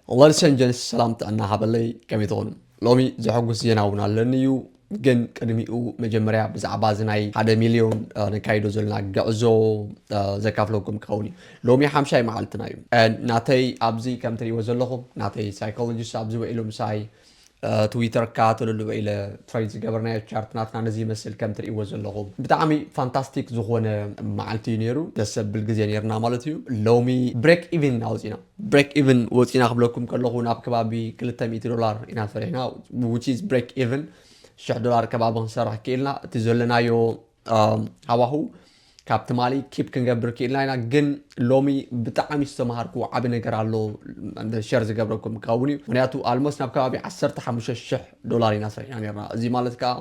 Ladies and gents፣ ሰላም ጥዕና ሃበለይ፣ ከመይ ትኾኑ? ሎሚ ዘሐጉስ ዜና እውን ኣለኒ እዩ። ግን ቅድሚኡ መጀመርያ ብዛዕባ እዚ ናይ ሓደ ሚልዮን ነካይዶ ዘለና ግዕዞ ዘካፍለኩም ክኸውን እዩ። ሎሚ ሓምሻይ መዓልትና እዩ። ናተይ ኣብዚ ከም ትሪእዎ ዘለኹም ናተይ ሳይኮሎጂስት ኣብዚ ውዒሉ ምሳይ ትዊተር ክከታተለሉ ኢለ ትሬድ ዝገበርናዮ ቻርት ናትና ነዚ ይመስል። ከም ትሪእዎ ዘለኹም ብጣዕሚ ፋንታስቲክ ዝኾነ መዓልቲ እዩ ነይሩ። ደስ ዘብል ግዜ ነይርና ማለት እዩ። ሎሚ ብሬክ ኢቭን ኣውፂና ብሬክ ኢቭን ወፂና ክብለኩም ከለኹ ናብ ከባቢ ክልተ ሚእቲ ዶላር ኢና ሰሪሕና። Which is break even ሽሕ ዶላር ከባቢ ክንሰርሕ ክኢልና። እቲ ዘለናዮ ሃዋሁ ካብ ትማሊ ኪፕ ክንገብር ክኢልና ኢና። ግን ሎሚ ብጣዕሚ ዝተምሃርኩ ዓቢ ነገር ኣሎ ሸር ዝገብረኩም ክኸውን እዩ። ምክንያቱ ኣልሞስት ናብ ከባቢ ዓሰርተ ሓሙሽተ ሽሕ ዶላር ኢና ሰሪሕና ነርና። እዚ ማለት ከዓ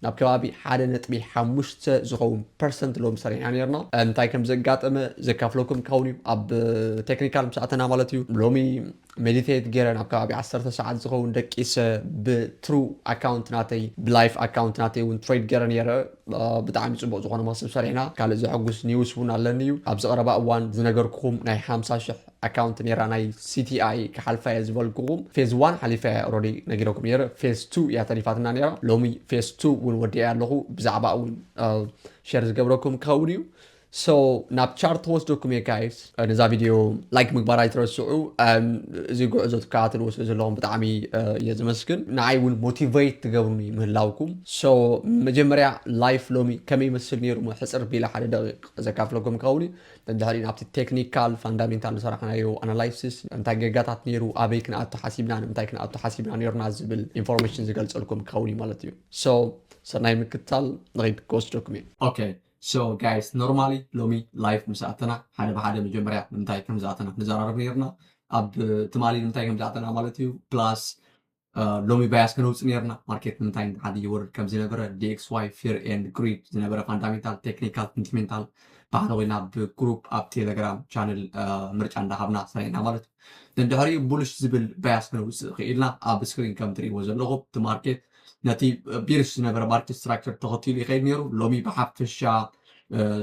ናብ ከባቢ ሓደ ነጥቢ ሓሙሽተ ዝኸውን ፐርሰንት ሎሚ ሰሪሕና ነርና። እንታይ ከም ዘጋጠመ ዘካፍለኩም ክኸውን እዩ ኣብ ቴክኒካል ምስ ኣተና ማለት እዩ። ሎሚ ሜዲቴት ገይረ ናብ ከባቢ ዓሰርተ ሰዓት ዝኸውን ደቂሰ ብትሩ ኣካውንት ናተይ ብላይፍ ኣካውንት ናተይ እውን ትሬድ ገይረ ነይረ። ብጣዕሚ ፅቡቅ ዝኾነ መክስብ ሰሪሕና። ካልእ ዘሐጉስ ኒውስ እውን ኣለኒ እዩ። ኣብዚ ቀረባ እዋን ዝነገርኩኹም ናይ ሓምሳ ሽሕ ኣካውንት ነይራ ናይ ሲቲኣይ ክሓልፋ እየ ዝበልኩኹም። ፌዝ ዋን ሓሊፋ እየ ኦልሬዲ ነጊረኩም ነይረ። ፌዝ ቱ እያ ተሪፋትና ነይራ። ሎሚ ፌዝ ቱ እውን ወዲአ ኣለኹ። ብዛዕባ እውን ሸር ዝገብረኩም ክኸውን እዩ። So ናብ ቻርት ክወስደኩም እየ ጋይስ። ነዛ ቪድዮ ላይክ ምግባር ኣይትረስዑ። እዚ ጉዕዞ ትከታተልዎ ስለ ዘለኹም ብጣዕሚ እየ ዘመስግን። ንዓይ እውን ሞቲቬት ትገብሩኒ ምህላውኩም። So መጀመርያ ላይፍ ሎሚ ከመይ ይመስል ነይሩ ሕፅር ቢለ ሓደ ደቂቕ ዘካፍለኩም ክኸውን እዩ። ድሕሪ ናብቲ ቴክኒካል ፋንዳሜንታል ዝሰራሕናዮ ኣናላይሲስ እንታይ ጌጋታት ነይሩ፣ ኣበይ ክንኣቱ ሓሲብና፣ ንምንታይ ክንኣቱ ሓሲብና ነይርና ዝብል ኢንፎርሜሽን ዝገልፀልኩም ክኸውን እዩ ማለት እዩ። So ሰናይ ምክታል። ንኸይድ ክወስደኩም እየ። ኦኬ። So ጋይስ ኖርማሊ ሎሚ ላይፍ ምስ ኣተና ሓደ ብሓደ መጀመርያ ንምንታይ ከም ዝኣተና ክንዘራረብ ነይርና። ኣብ ትማሊ ንምንታይ ከም ዝኣተና ማለት እዩ። ፕላስ ሎሚ ባያስ ከነውፅእ ነይርና። ማርኬት ንምንታይ ንሓደ ይወርድ ከም ዝነበረ፣ ዲኤክስዋይ ፊር ኤንድ ግሪድ ዝነበረ ፋንዳሜንታል ቴክኒካል ሰንቲሜንታል ብሓደ ኮይና ብግሩፕ ኣብ ቴሌግራም ቻነል ምርጫ እንዳሃብና ሰሪሕና ማለት እዩ። ድሕሪኡ ቡልሽ ዝብል ባያስ ከነውፅእ ክኢልና። ኣብ ስክሪን ከም ትሪእዎ ዘለኹም እቲ ማርኬት ነቲ ቢርሽ ዝነበረ ማርኬት ስትራክቸር ተኸቲሉ ይኸይድ ነይሩ። ሎሚ ብሓፈሻ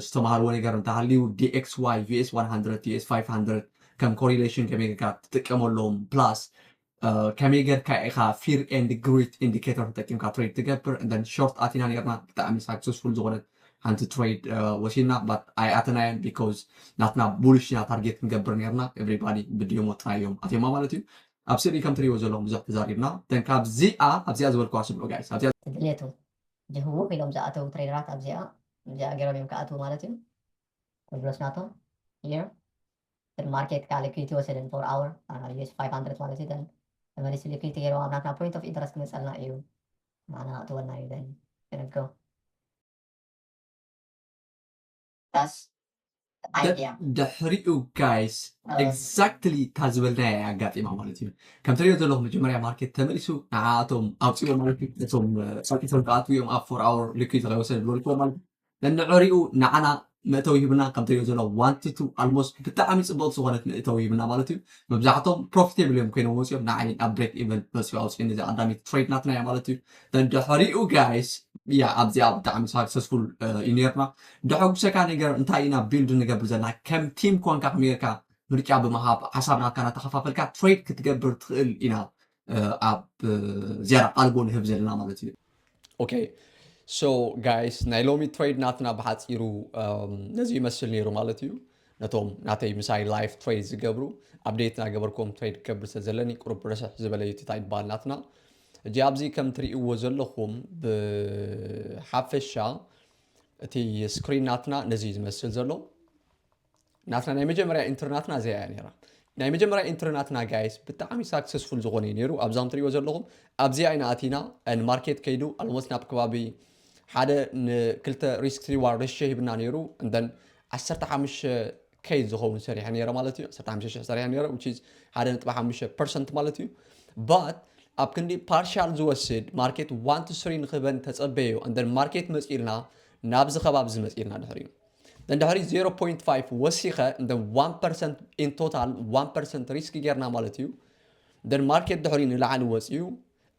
ዝተምሃርዎ ነገር እንተሃልዩ ዲኤክስዋይ ዩኤስ ዋን ሃንድረድ ዩኤስ ፋይቭ ሃንድረድ ከም ኮሪሌሽን ከመይ ጌርካ ትጥቀመሎም ፕላስ ከመይ ጌርካ ኢኻ ፊር ኤንድ ግሪድ ኢንዲኬተር ተጠቂምካ ትሬድ ትገብር። እንደን ሾርት ኣቲና ነርና። ብጣዕሚ ሳክሰስፉል ዝኾነት ሓንቲ ትሬድ ወሲድና። ባት ኣይኣተናየን ቢኮዝ ናትና ቡልሽ ኢና ታርጌት ክንገብር ነርና። ኤቭሪባዲ ብድዮም ወጥና እዮም ኣትዮማ ማለት እዩ። ኣብ ስእሊ ከም ትሪእዎ ዘለኹም ብዙሕ ተዛሪብና። ተን ካብዚኣ ኣብዚኣ ዝበልኩዋ ስምዑ ጋይስ ኣብዚኣ ድሌቱ ጅህው ኢሎም ዝኣተው ትሬደራት ኣብዚኣ እዚኣ ገይሮም እዮም ክኣትዉ ማለት እዩ። ሎስ ናቶም ይር ግን ማርኬት ከዓ ሊኩዊዲቲ ወሰድን ፎር ኣወር ዩኤስ ፋይቭ ሃንድረድ ማለት እዩ። ተን ተመሊሱ ሊኩዊዲቲ ገይሮም ኣብ ናትና ፖይንት ኦፍ ኢንተረስት ክመፀልና እዩ። ንዓና ኣእትወልና እዩ። ተን ክንገው ዳስ ኣይድያ ድሕሪኡ ጋይስ ኤግዛክትሊ እታ ዝበልናያ ኣጋጢማ ማለት እዩ። ከም ትሪኦ ዘለኹም መጀመርያ ማርኬት ተመሊሱ ንዓኣቶም ኣውፅዎ ማለት እዩ። እቶም ፀቂቶም ክኣትዉ እዮም ኣብ ፎር ኣወር ሊኩዊድ ከይወሰድ ዝበልክዎ ማለት እዩ። ነንዕሪኡ ንዓና መእተዊ ሂብና ከም ትሪኦ ዘሎ ዋን ቱ ቱ ኣልሞስት ብጣዕሚ ፅብቕቲ ዝኾነት መእተዊ ሂብና ማለት እዩ። መብዛሕቶም ፕሮፊቴብል እዮም ኮይኖም ወፂኦም ንዓይ ኣብ ብሬክ ኢቨን መፅኡ ኣውፅኡኒ እዚ ቀዳሚት ትሬድ ናትና እያ ማለት እዩ። ድሕሪኡ ጋይስ ያ ኣብዚኣ ብጣዕሚ ሳክሰስፉል እዩ ነርና። ደሐጉሰካ ነገር እንታይ ኢና ቢልድ ንገብር ዘለና ከም ቲም ኮንካ ከመይ ጌርካ ምርጫ ብምሃብ ሓሳብ ናትካ ናተኸፋፈልካ ትሬድ ክትገብር ትኽእል ኢና ኣብ ዝያዳ ቃልቦ ንህብ ዘለና ማለት እዩ። ኦኬ ሶ ጋይስ ናይ ሎሚ ትሬድ ናትና ብሓፂሩ ነዚ ይመስል ነይሩ ማለት እዩ። ነቶም ናተይ ምሳይ ላይፍ ትሬድ ዝገብሩ ኣፕዴት እናገበርኩም ትሬድ ክገብር ስለ ዘለኒ ቁሩብ ርሕሕ ዝበለ እዩ ትታይ ይበሃል ናትና። እጂ ኣብዚ ከም ትርእይዎ ዘለኹም ብሓፈሻ እቲ ስክሪን ናትና ነዚ እዩ ዝመስል ዘሎ። ናትና ናይ መጀመርያ ኢንትሪ ናትና እዚኣ እያ ነይራ። ናይ መጀመርያ ኢንትሪ ናትና ጋይስ ብጣዕሚ ሳክሰስፉል ዝኾነ እዩ ነይሩ። ኣብዛ ከም ትርእይዎ ዘለኹም ኣብዚኣ ኢና ኣቲና ን ማርኬት ከይዱ ኣልሞስት ናብ ከባቢ ሓደ ንክልተ ሪስክ ሪዋርድ ሬሽዮ ሂብና ነይሩ። እንደን ዓሰርተ ሓሙሽተ ኬይ ዝኸውን ሰሪሐ ነይረ ማለት እዩ። ዓሰርተ ሓሙሽተ ሽሕ ሰሪሐ ነይረ which is ሓደ ነጥቢ ሓሙሽተ ፐርሰንት ማለት እዩ። ባት ኣብ ክንዲ ፓርሻል ዝወስድ ማርኬት ዋን ቱ ስሪ ንክበን ተፀበዮ እንደን ማርኬት መፂልና ናብዚ ከባቢ እዚ መፂልና ድሕሪኡ ደን ድሕሪ ዜሮ ፖይንት ፋይቭ ወሲኸ እንደ ዋን ፐርሰንት ኢን ቶታል ዋን ፐርሰንት ሪስክ ጌርና ማለት እዩ። ደን ማርኬት ድሕሪ ንላዕሊ ወፂኡ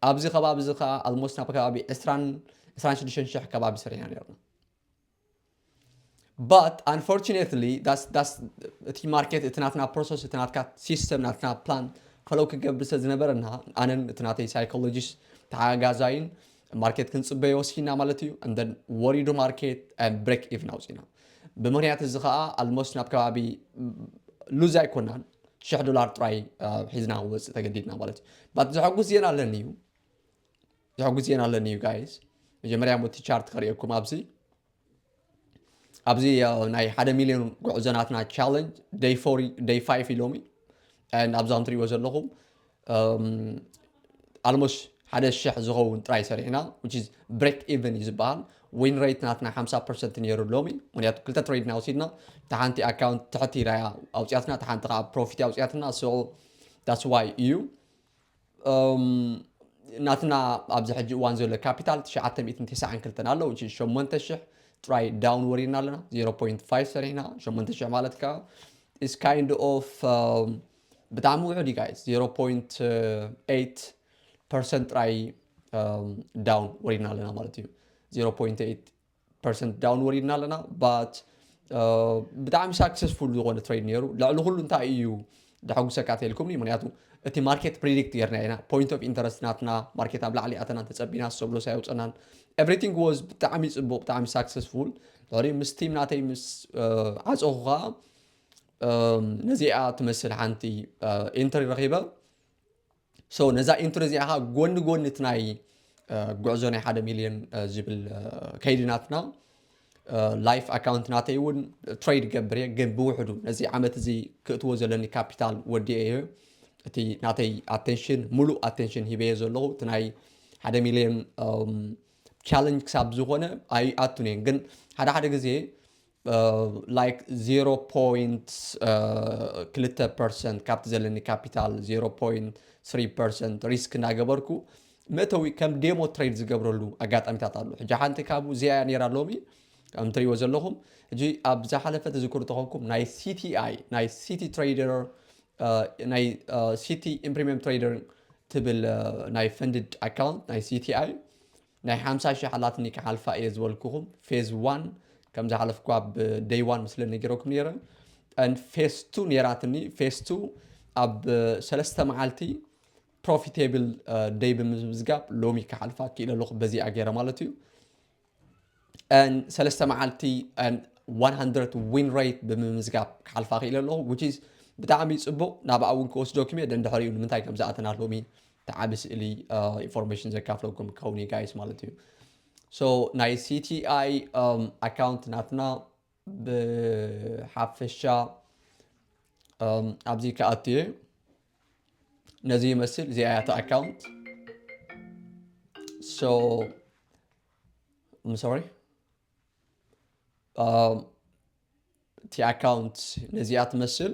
ኣብዚ ከባቢ እዚ ከዓ ኣልሞስት ናብ ከባቢ ዕስራን ዕስራን ሽዱሽተን ሽሕ ከባቢ ሰሪሕና ነርና። But unfortunately that's that's እቲ ማርኬት እቲ ናትና ፕሮሰስ እቲ ናትካ ሲስተም ናትና ፕላን ፈለው ክንገብር ስለ ዝነበረና ኣነን እቲ ናተይ ሳይኮሎጂስት ተሓጋዛይን ማርኬት ክንፅበዮ ወሲና ማለት እዩ። And then ወሪዱ ማርኬት and break even ኣውፂና። ብምክንያት እዚ ከዓ almost ናብ ከባቢ ሉዝ ኣይኮናን ሽሕ ዶላር ጥራይ ሒዝና ክወፅእ ተገዲድና ማለት እዩ። But ዘሐጉስ ዜና ኣለኒ እዩ። ዘሐጉስ ዜና ኣለኒ እዩ ጋይስ። መጀመርያ ሞቲ ቻርት ከርእየኩም ኣብዚ ኣብዚ ናይ ሓደ ሚልዮን ጉዕዞ ናትና ቻለንጅ ደይ ፎር ደይ ፋይቭ ኢሎሚ። And ኣብዚ ከም ትሪእዎ ዘለኹም ኣልሞስት ሓደ ሽሕ ዝኸውን ጥራይ ሰሪሕና which is break even እዩ ዝበሃል። ዊን ሬት ናትና ሓምሳ ፐርሰንት ነይሩ ሎሚ፣ ምክንያቱ ክልተ ትሬድ ኢና ወሲድና። እታ ሓንቲ ኣካውንት ትሕቲ ኢላ እያ ኣውፅያትና፣ እታ ሓንቲ ከዓ ፕሮፊት ኣውፅያትና። So that's why እዩ ናትና ኣብዚ ሕጂ እዋን ዘሎ ካፒታል ትሽዓተ ሚእትን ተስዓን ክልተን ኣሎ። ሸሞንተ ሽሕ ጥራይ ዳውን ወሪድና ኣለና። ዜሮ ፖይንት ፋይቭ ሰሪሕና ሸሞንተ ሽሕ ማለት ከዓ is kind of ብጣዕሚ ውሑድ እዩ ጋይስ። ዜሮ ፖይንት ኤይት ፐርሰንት ጥራይ ዳውን ወሪድና ኣለና ማለት እዩ። ዜሮ ፖይንት ኤይት ፐርሰንት ዳውን ወሪድና ኣለና። But ብጣዕሚ ሳክሰስፉል ዝኾነ ትሬድ ነይሩ። ልዕሊ ኩሉ እንታይ እዩ ደሐጉሰካ ተልኩም? ምክንያቱ እቲ ማርኬት ፕሪዲክት ጌርና ኢና። ፖይንት ኦፍ ኢንተረስት ናትና ማርኬት ኣብ ላዕሊ ኣተና ተጸቢና ሰብሎ ሳይውፀናን everything was ብጣዕሚ ጽቡቕ፣ ብጣዕሚ ሳክሰስፉል። ድሕሪ ምስ ቲም ናተይ ምስ ዓፀኹ ከዓ ነዚኣ ትመስል ሓንቲ ኢንትሪ ረኺበ። So ነዛ ኢንትሪ እዚኣ ከዓ ጎኒ ጎኒ እቲ ናይ ጉዕዞ ናይ ሓደ ሚልዮን ዝብል ከይዲ ናትና ላይፍ ኣካውንት ናተይ እውን ትሬድ ገብር እየ፣ ግን ብውሕዱ ነዚ ዓመት እዚ ክእትዎ ዘለኒ ካፒታል ወዲኤ እየ። እቲ ናተይ ኣቴንሽን ሙሉእ ኣቴንሽን ሂበየ ዘለኹ እቲ ናይ ሓደ ሚልዮን ቻለንጅ ክሳብ ዝኾነ ኣይኣቱን እየን። ግን ሓደ ሓደ ግዜ ላይክ ዜሮ ፖይንት ክልተ ፐርሰንት ካብቲ ዘለኒ ካፒታል ዜሮ ፖይንት ስሪ ፐርሰንት ሪስክ እናገበርኩ መእተዊ ከም ዴሞ ትሬድ ዝገብረሉ ኣጋጣሚታት ኣሎ። ሕጂ ሓንቲ ካብኡ እዚኣ እያ ነይራ ሎሚ ከም ትሪእዎ ዘለኹም። ሕጂ ኣብ ዝሓለፈ ትዝክሩ ተኾንኩም ናይ ሲቲኣይ ናይ ሲቲ ትሬደር ናይ ሲቲ ኢምፕሪሚየም ትሬደር ትብል ናይ ፈንድድ ኣካውንት ናይ ሲቲኣይ ናይ ሓምሳ ሽሕ ኣላትኒ ክሓልፋ እየ ዝበልኩኹም። ፌዝ ዋን ከም ዝሓለፍኩ ኣብ ደይ ዋን ምስለ ነጊረኩም ነይረ። ን ፌዝ ቱ ነይራትኒ። ፌዝ ቱ ኣብ ሰለስተ መዓልቲ ፕሮፊቴብል ደይ ብምምዝጋብ ሎሚ ክሓልፋ ክኢለ ኣለኹ በዚኣ ገይረ ማለት እዩ። ን ሰለስተ መዓልቲ ን ዋን ሃንድረድ ዊን ሬት ብምምዝጋብ ክሓልፋ ክኢለ ኣለኹ። Which is ብጣዕሚ ፅቡቕ። ናብኣ እውን ክወስደኩም እየ። ደንድሕሪኡ ንምንታይ ከም ዝኣተና ሎሚ ተዓቢ ስእሊ ኢንፎርሜሽን ዘካፍለኩም ክኸውን እዩ ጋይስ ማለት እዩ። So ናይ ሲቲኣይ ኣካውንት ናትና ብሓፈሻ ኣብዚ ክኣቱ እየ። ነዚ ይመስል። እዚኣ እያ እቲ ኣካውንት። So I'm sorry እቲ ኣካውንት ነዚኣ ትመስል።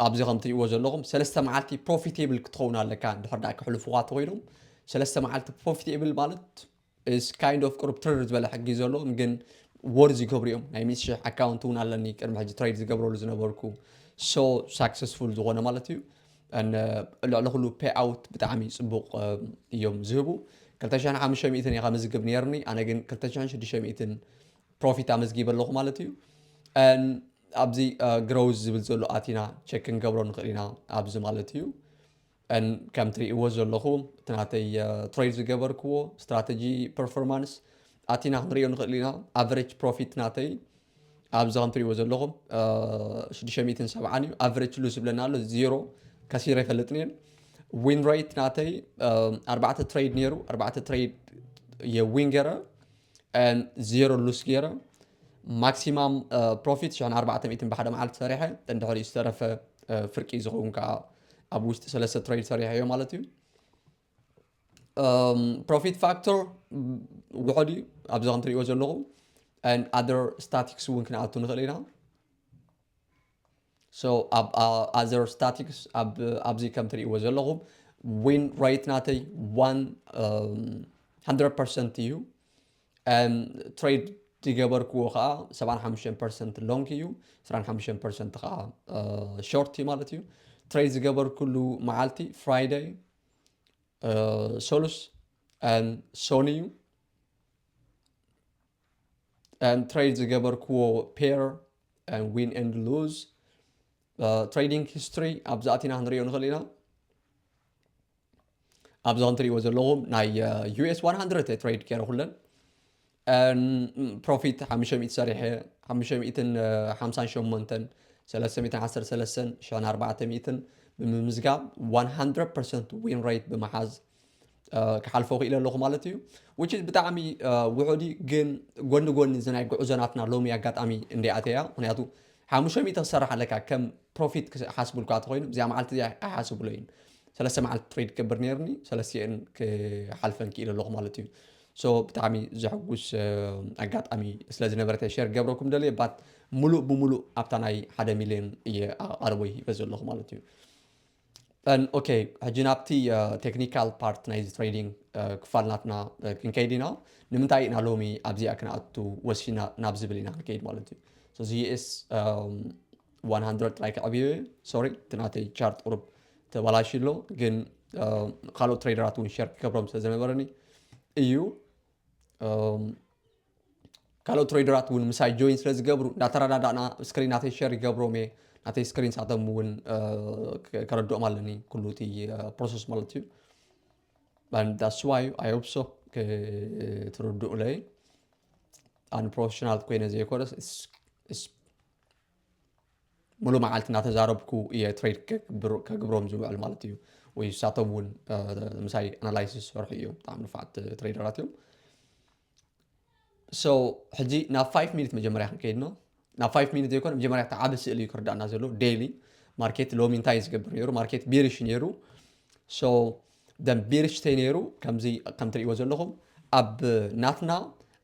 ኣብዚ ከም ትሪእዎ ዘለኹም ሰለስተ መዓልቲ ፕሮፊቴብል ክትኸውን ኣለካ። እንድሕር ደኣ ክሕልፉኻ ተኾይኖም ሰለስተ መዓልቲ ፕሮፊቴብል ማለት is kind of ቅሩብ ትርር ዝበለ ሕጊ ዘለዎም ግን ወርዝ ይገብሩ እዮም። ናይ ሚእቲ ሽሕ ኣካውንት እውን ኣለኒ ቅድሚ ሕጂ ትሬድ ዝገብረሉ ዝነበርኩ። So ሳክሰስፉል ዝኾነ ማለት እዩ። ልዕሊ ኩሉ ፔይ ኣውት ብጣዕሚ ፅቡቕ እዮም ዝህቡ። ክልተ ሽሕን ሓሙሽተ ሚእትን እየ ከምዝግብ ነይርኒ። ኣነ ግን ክልተ ሽሕን ሽዱሽተ ሚእትን ፕሮፊት ኣመዝጊበ ኣለኹ ማለት እዩ። ኣብዚ ግሮውዝ ዝብል ዘሎ ኣቲና ቸክ ክንገብሮ ንኽእል ኢና ኣብዚ ማለት እዩ። ከም ትሪእዎ ዘለኹም እቲ ናተይ ትሬድ ዝገበርክዎ ስትራተጂ ፐርፎርማንስ ኣቲና ክንሪኦ ንኽእል ኢና። ኣቨሬጅ ፕሮፊት ናተይ ኣብዚ ከም ትሪእዎ ዘለኹም ሽዱሽተ ሚእትን ሰብዓን እዩ። ኣቨሬጅ ሉስ ዝብለና ኣሎ ዜሮ። ከሲረ ኣይፈልጥን እየ። ዊን ሬት ናተይ ኣርባዕተ ትሬድ ነይሩ። ኣርባዕተ ትሬድ እየ ዊን ገይረ ዜሮ ሉስ ገይረ። ማክሲማም ፕሮፊት ሽሕን ኣርባዕተ ሚእትን ብሓደ መዓልቲ ሰሪሐ። እንድሕሪኡ ዝተረፈ ፍርቂ ዝኸውን ከዓ ኣብ ውሽጢ ሰለስተ ትሬድ ሰሪሐ እዮ ማለት እዩ። ፕሮፊት ፋክተር ውሑድ እዩ ኣብዚ ከም ትሪእዎ ዘለኹም። ኣን ኣደር ስታቲክስ እውን ክንኣቱ ንኽእል ኢና። So ኣብ ኣዘር ስታቲክስ ኣብዚ ከም ትሪእዎ ዘለኹም ዊን ሬት ናተይ ዋን ሃንድረድ ፐርሰንት እዩ። ትሬድ ዝገበርክዎ ከዓ ሰብዓን ሓሙሽተን ፐርሰንት ሎንግ እዩ፣ ዕስራን ሓሙሽተን ፐርሰንት ከዓ ሾርት እዩ ማለት እዩ። ትሬድ ዝገበርኩሉ መዓልቲ ፍራይደይ፣ ሰሉስ፣ ሶኒ እዩ። ትሬድ ዝገበርክዎ ፔር ዊን ኤንድ ሉዝ trading history ኣብዚ ኣቲና ክንሪኦ ንኽእል ኢና። ኣብዚ ከም ትሪእዎ ዘለኹም ናይ US one hundred trade ገይረ ኩለን profit ሓሙሽተ ሚእቲ ሰሪሐ ሓሙሽተ ሚእትን ሓምሳን ሸሞንተን ሰለስተ ሚእትን ዓሰርተ ሰለስተን ሽሕን ኣርባዕተ ሚእትን ብምምዝጋብ one hundred percent win rate ብምሓዝ ክሓልፎ ክኢለ ኣለኹ ማለት እዩ። Which is ብጣዕሚ ውሑድ እዩ፣ ግን ጎኒ ጎኒ እዚ ናይ ጉዕዞ ናትና ሎሚ ኣጋጣሚ እንዲኣተያ። ምክንያቱ ሓሙሽተ ሚእቲ ክሰርሕ ኣለካ ከም profit ክሓስብልካ ተኮይኑ እዚኣ መዓልቲ እዚኣ ኣይሓስብሎ እዩ። ሰለስተ መዓልቲ trade ክገብር ነርኒ ሰለስቲአን ክሓልፈን ክኢለ ኣለኹ ማለት እዩ። So ብጣዕሚ ዘሐጉስ ኣጋጣሚ ስለ ዝነበረ share ክገብረኩም ደልየ። But ሙሉእ ብሙሉእ ኣብታ ናይ ሓደ ሚልዮን እየ ኣቓልቦይ ሂበ ዘለኹ ማለት እዩ። Okay፣ ሕጂ ናብቲ technical part ናይዚ trading ክፋል ናትና ክንከይድ ኢና። ንምንታይ ኢና ሎሚ ኣብዚኣ ክንኣቱ ወሲና ናብ ዝብል ኢና ክንከይድ ማለት እዩ። So እዚ US one hundred ጥራይ ክዕብዮ እየ። Sorry፣ እቲ ናተይ chart ቁሩብ ተበላሽዩ ኣሎ፣ ግን ካልኦት ትሬደራት እውን share ክገብሮም ስለ ዝነበረኒ እዩ። ካልኦት ትሬደራት እውን ምሳይ join ስለ ዝገብሩ እንዳተረዳዳእና screen ናተይ share ይገብሮም እየ። ናተይ screen ንሳቶም እውን ከረድኦም ኣለኒ ኩሉ እቲ process ማለት እዩ። That's why I hope so ክትርድኡለይ። ኣነ professional ኮይነ ዘይኮነስ ሙሉ መዓልቲ እናተዛረብኩ እየ trade ከግብሮም ዝውዕል ማለት እዩ። ወይ ንሳቶም እውን ምሳይ analysis ዝሰርሑ እዮም። ብጣዕሚ ንፉዓት ትሬደራት እዮም። So ሕጂ ናብ five minute መጀመርያ ክንከይድ ነው። ናብ five minute ዘይኮነ መጀመርያ እቲ ዓቢ ስእሊ እዩ ክርዳእና ዘሎ። Daily market ሎሚ እንታይ ዝገብር ነይሩ? Market bearish ነይሩ። So then bearish ተይ ነይሩ ከምዚ ከም ትርእይዎ ዘለኹም ኣብ ናትና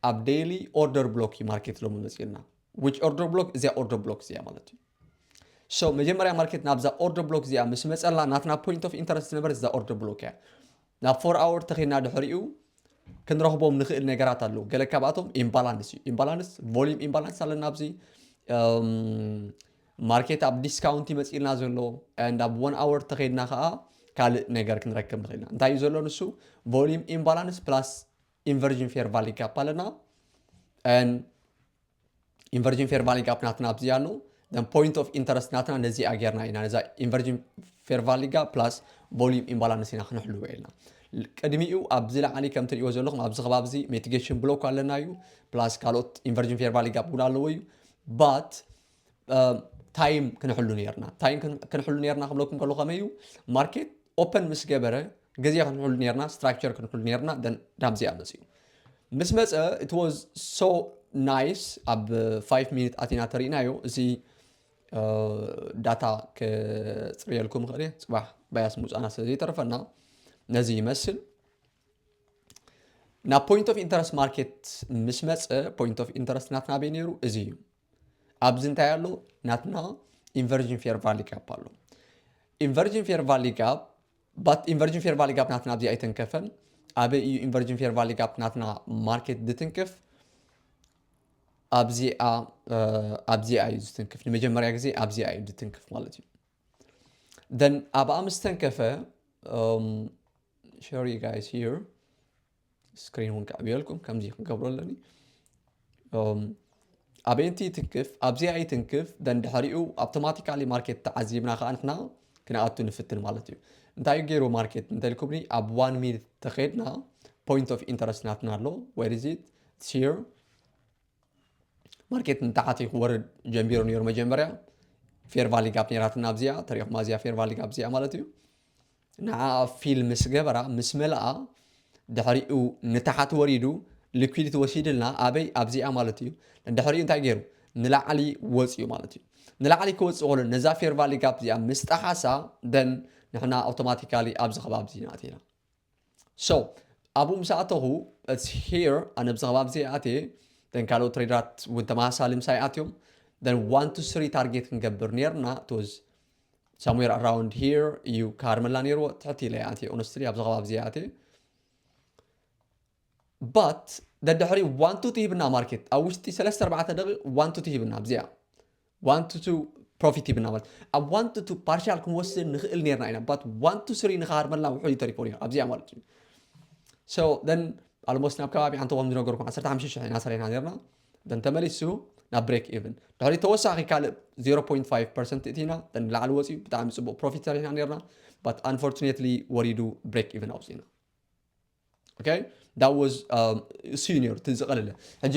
ኣብ daily order block እዩ market ሎሚ መፅእና። Which order block? እዚኣ order block እዚኣ ማለት እዩ። So መጀመርያ market ናብዛ order block እዚኣ ምስ መፀላ ናትና point of interest ዝነበረት እዛ order block እያ። ናብ four hour ተኸይድና ድሕሪኡ ክንረኽቦም ንኽእል ነገራት ኣለዉ። ገለ ካብኣቶም imbalance እዩ። Imbalance፣ volume imbalance ኣለና ኣብዚ። Market ኣብ discount እዩ መፂእልና ዘሎ and ኣብ one hour ተኸይድና ከዓ ካልእ ነገር ክንረክብ ንኽእል ኢና። እንታይ እዩ ዘሎ ንሱ? Volume imbalance plus inversion fair value gap ኣለና። Inversion fair value gap ናትና ኣብዚ ኣሎ። Then point of interest ናትና ነዚኣ ጌርና ኢና፣ ነዛ inversion fair value gap plus volume imbalance ኢና ክንሕልዎ ኢልና። ቅድሚኡ ኣብዚ ላዕሊ ከም ትርእይዎ ዘለኹም ኣብዚ ከባቢ እዚ mitigation block ኣለና እዩ፣ plus ካልኦት inversion fair value gap እውን ኣለዎ እዩ። But time ክንሕሉ ነርና። Time ክንሕሉ ነርና ክብለኩም ከሎ ከመይ እዩ? Market open ምስ ገበረ ግዜ ክንሕሉ ነርና፣ structure ክንሕሉ ነርና። Then ናብዚኣ መፅኡ። ምስ መፀ it was so nice። ኣብ five minute ኣቲና ተሪእናዮ። እዚ data ክፅርየልኩም ይኽእል እየ፣ ፅባሕ bias ምውፃእና ስለ ዘይተርፈና ነዚ ይመስል። ናብ point of interest market ምስ መፀ point of interest ናትና ኣበይ ነይሩ? እዚ እዩ። ኣብዚ እንታይ ኣሎ? ናትና inversion fair value gap ኣሎ። Inversion fair value gap፣ but inversion fair value gap ናትና ኣብዚ ኣይተንከፈን። ኣበይ እዩ inversion fair value gap ናትና market ዝትንክፍ? ኣብዚኣ ኣብዚኣ እዩ ዝትንክፍ። ንመጀመርያ ግዜ ኣብዚኣ እዩ ዝትንክፍ ማለት እዩ። Then ኣብኣ ምስ ተንከፈ፣ share you guys here፣ screen እውን ከዕብየልኩም ከምዚ ክንገብሮ ኣለኒ። ኣበይ እንቲ ይትንክፍ? ኣብዚኣ ይትንክፍ። Then ድሕሪኡ automatically market ተዓዚብና ከዓ ንሕና ክንኣቱ ንፍትን ማለት እዩ። እንታይ እዩ ገይሩ market እንተልኩምኒ፣ ኣብ one minute ተኸድና point of interest ናትና ኣሎ። Where is it? It's here። Market ንታሕቲ ክወርድ ጀሚሩ ነይሩ። መጀመርያ fair value gap ነይራትና ኣብዚኣ፣ ተሪእኹማ እዚኣ fair value gap እዚኣ ማለት እዩ። ንዓ fill ምስ ገበራ ምስ መልኣ ድሕሪኡ ንታሕቲ ወሪዱ liquidity ወሲድልና ኣበይ? ኣብዚኣ ማለት እዩ። ድሕሪኡ እንታይ ገይሩ? ንላዕሊ ወፅኡ ማለት እዩ። ንላዕሊ ክወፅእ ከሎ ነዛ fair value gap እዚኣ ምስ ጠሓሳ then ንሕና automatically ኣብዚ ከባቢ እዚ ንኣቲና። So ኣብኡ ምስ ኣተኹ it's here፣ ኣነ ኣብዚ ከባቢ እዚ ኣትየ። Then ካልኦት ትሬደራት እውን ተመሳሳሊ ምሳይ ኣትዮም። Then one to three target ክንገብር ነርና። It was somewhere around here እዩ ክሃርመላ ነይርዎ። ትሕቲ ኢለ ኣትየ፣ honestly ኣብዚ ከባቢ እዚ ኣትየ። But ደድሕሪ one to ትሂብና market ኣብ ውሽጢ ሰለስተ ኣርባዕተ ደቂቕ one to ትሂብና ኣብዚኣ one to two profit ሂብና ማለት ኣብ one to two partial ክንወስድ ንኽእል ነርና ኢና። But one to three ንኽሃርመልና ውሑድ እዩ ተሪፎ ነይሩ ኣብዚኣ ማለት እዩ። So then almost ናብ ከባቢ ኣንተ ከም ዝነገርኩም ዓሰርተ ሓሙሽተ ሽሕ ኢና ሰሪሕና ነርና። Then ተመሊሱ ናብ break even። ድሕሪ ተወሳኺ ካልእ zero point five percent እቲና ንላዕሊ ወፂኡ፣ ብጣዕሚ ፅቡቅ profit ሰሪሕና ነርና። But unfortunately ወሪዱ፣ break even ኣውፂና። Okay, that was senior፣ እቲ ዝቐለለ። ሕጂ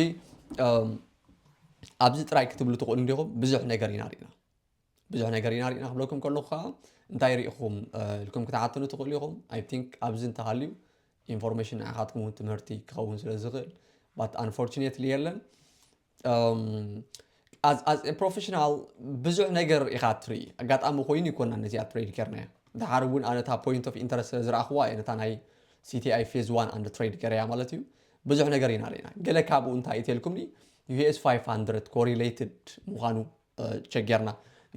ኣብዚ ጥራይ ክትብሉ ትኽእሉ እንዲኹም፣ ብዙሕ ነገር ኢና ርኢና፣ ብዙሕ ነገር ኢና ርኢና ክብለኩም ከለኹ ከዓ፣ እንታይ ርኢኹም ኢልኩም ክትሓትኑ ትኽእሉ ኢኹም። I think ኣብዚ እንተሃልዩ፣ information ንዓኻትኩም እውን ትምህርቲ ክኸውን ስለ ዝኽእል፣ but unfortunately የለን። As a professional ብዙሕ ነገር ኢኻ ትርኢ። ኣጋጣሚ ኮይኑ ይኮና ነዚኣ trade ጌርናያ። ድሓር እውን ኣነ እታ point of interest ስለ ዝረኣኽዋ እየ ነታ ናይ C T I phase one and trade ገረያ ማለት እዩ። ብዙሕ ነገር ኢና ርኢና። ገለ ካብኡ እንታይ እትልኩምኒ፣ U S five hundred correlated ምዃኑ ቸገርና።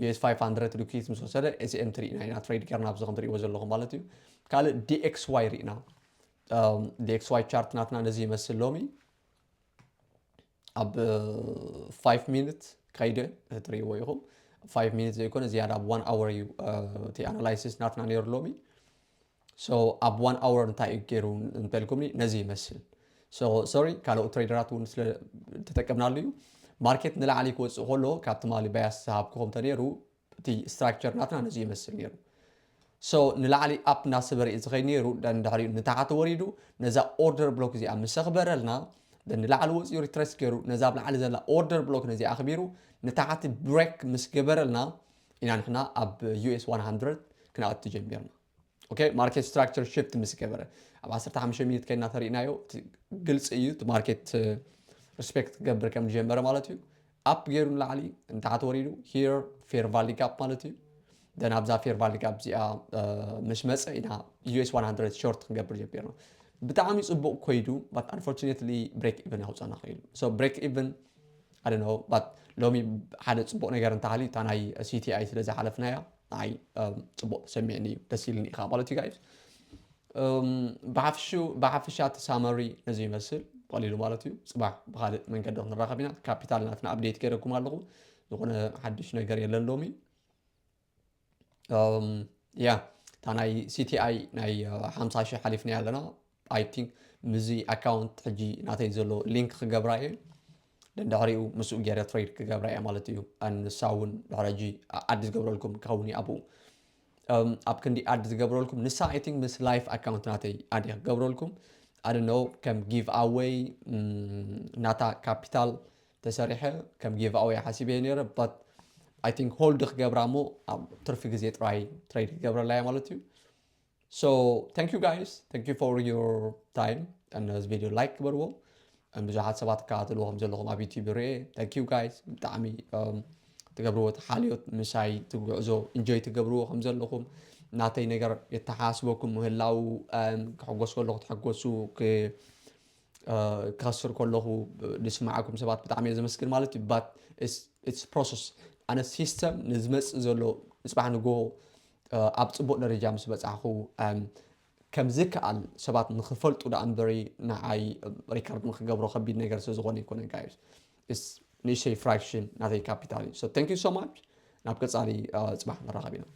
U S five hundred liquidity ምስ ወሰደ S M ትርኢና ኢና trade ጌርና፣ ኣብዚ ከም ትርእይዎ ዘለኹም ማለት እዩ። ካልእ D X Y ርኢና። D X Y chart ናትና ነዚ ይመስል ሎሚ። ኣብ five minute ከይደ ትርእይዎ ኢኹም። Five minute ዘይኮነ ዝያዳ ኣብ one hour እዩ እቲ analysis ናትና ነይሩ ሎሚ። So ኣብ one hour እንታይ እዩ ገይሩ እንተልኩምኒ፣ ነዚ ይመስል። So sorry ካልኦት ትሬደራት እውን ስለ ተጠቀምናሉ እዩ። ማርኬት ንላዕሊ ክወፅእ ከሎ ካብ ትማሊ ባያስ ዝሃብኩኹም ተነይሩ፣ እቲ structure ናትና ነዚ ይመስል ነይሩ። So ንላዕሊ up እናሰበረ እዩ ዝኸይድ ነይሩ። ድሕሪኡ ንታሕቲ ወሪዱ፣ ነዛ order block እዚኣ ምስ ኣኽበረልና፣ ንላዕሊ ወፂኡ retrace ገይሩ፣ ነዛ ኣብ ላዕሊ ዘላ order block ነዚ ኣኽቢሩ ንታሕቲ break ምስ ገበረልና ኢና ንሕና ኣብ U S one hundred ክንኣቱ ጀሚርና። Okay፣ market structure shift ምስ ገበረ፣ ኣብ ዓሰርተ ሓሙሽተ ሚኒት ከይና ተሪእናዮ፣ እቲ ግልፂ እዩ። እቲ ማርኬት respect ክገብር ከም ዝጀመረ ማለት እዩ። Up ገይሩ ንላዕሊ፣ ንታሕቲ ወሪዱ፣ here fair value gap ማለት እዩ። Then ኣብዛ fair value gap እዚኣ ምስ መፀ ኢና U S one hundred short ክንገብር ጀሚርና። ብጣዕሚ ፅቡቅ ኮይዱ፣ but unfortunately break even ኣውፃና ክኢሉ። So break even I don't know, but ሎሚ ሓደ ፅቡቅ ነገር እንተሃልዩ፣ እታ ናይ C T I ስለ ዝሓለፍናያ፣ ንዓይ ፅቡቅ ተሰሚዕኒ እዩ፣ ደስ ኢልኒ ኢኻ ማለት እዩ guys። ብሓፍሻ እቲ summary ነዚ ይመስል፣ ቀሊሉ ማለት እዩ። ፅባሕ ብካልእ መንገዲ ክንራኸብ ኢና። ካፒታል ናትና update ገይረኩም ኣለኹ፣ ዝኾነ ሓድሽ ነገር የለን ሎሚ። ያ፣ እታ ናይ C T I ናይ ሓምሳ ሺሕ ሓሊፍና ኣለና። I think ምዚ account ሕጂ ናተይ ዘሎ link ክገብራ እየ። ደንድሕሪኡ ምስኡ ገይረ trade ክገብራ እየ ማለት እዩ። ንሳ እውን ድሕሪ ሕጂ ኣድ ዝገብረልኩም ክኸውን እዩ ኣብኡ። ኣብ ክንዲ ኣድ ዝገብረልኩም፣ ንሳ I think ምስ live account ናተይ ኣድ ክገብረልኩም። I don't know፣ ከም give away ናታ ካፒታል ተሰሪሐ ከም give away ሓሲበ ነይረ፣ but I think hold ክገብራ እሞ ኣብ ትርፊ ግዜ ጥራይ trade ክገብረላ እየ ማለት እዩ። So thank you guys, thank you for your time። ነዚ ቪድዮ like ግበርዎ። ብዙሓት ሰባት ክከታተልዎ ከም ዘለኹም ኣብ YouTube ርኤ። Thank you guys፣ ብጣዕሚ ትገብርዎ እቲ ሓልዮት ምሳይ ትጉዕዞ enjoy ትገብርዎ ከም ዘለኹም፣ ናተይ ነገር የተሓስበኩም ምህላው፣ ክሕጎስ ከለኹ ትሕጎሱ፣ ክኸስር ከለኹ ዝስማዓኩም ሰባት ብጣዕሚ እየ ዘመስግን ማለት እዩ። But it's process። ኣነ system ንዝመፅእ ዘሎ ንፅባሕ ንጎ ኣብ ፅቡቅ ደረጃ ምስ በፃሕኹ ከም ዝከኣል ሰባት ንክፈልጡ ደኣ እምበሪ ንዓይ ሪከርድ ንክገብሮ ከቢድ ነገር ስለ ዝኾነ ኣይኮነን guys። ንእሽተይ fraction ናተይ ካፒታል እዩ። So thank you so much። ናብ ቀፃሊ ፅባሕ ንራኸብ ኢና።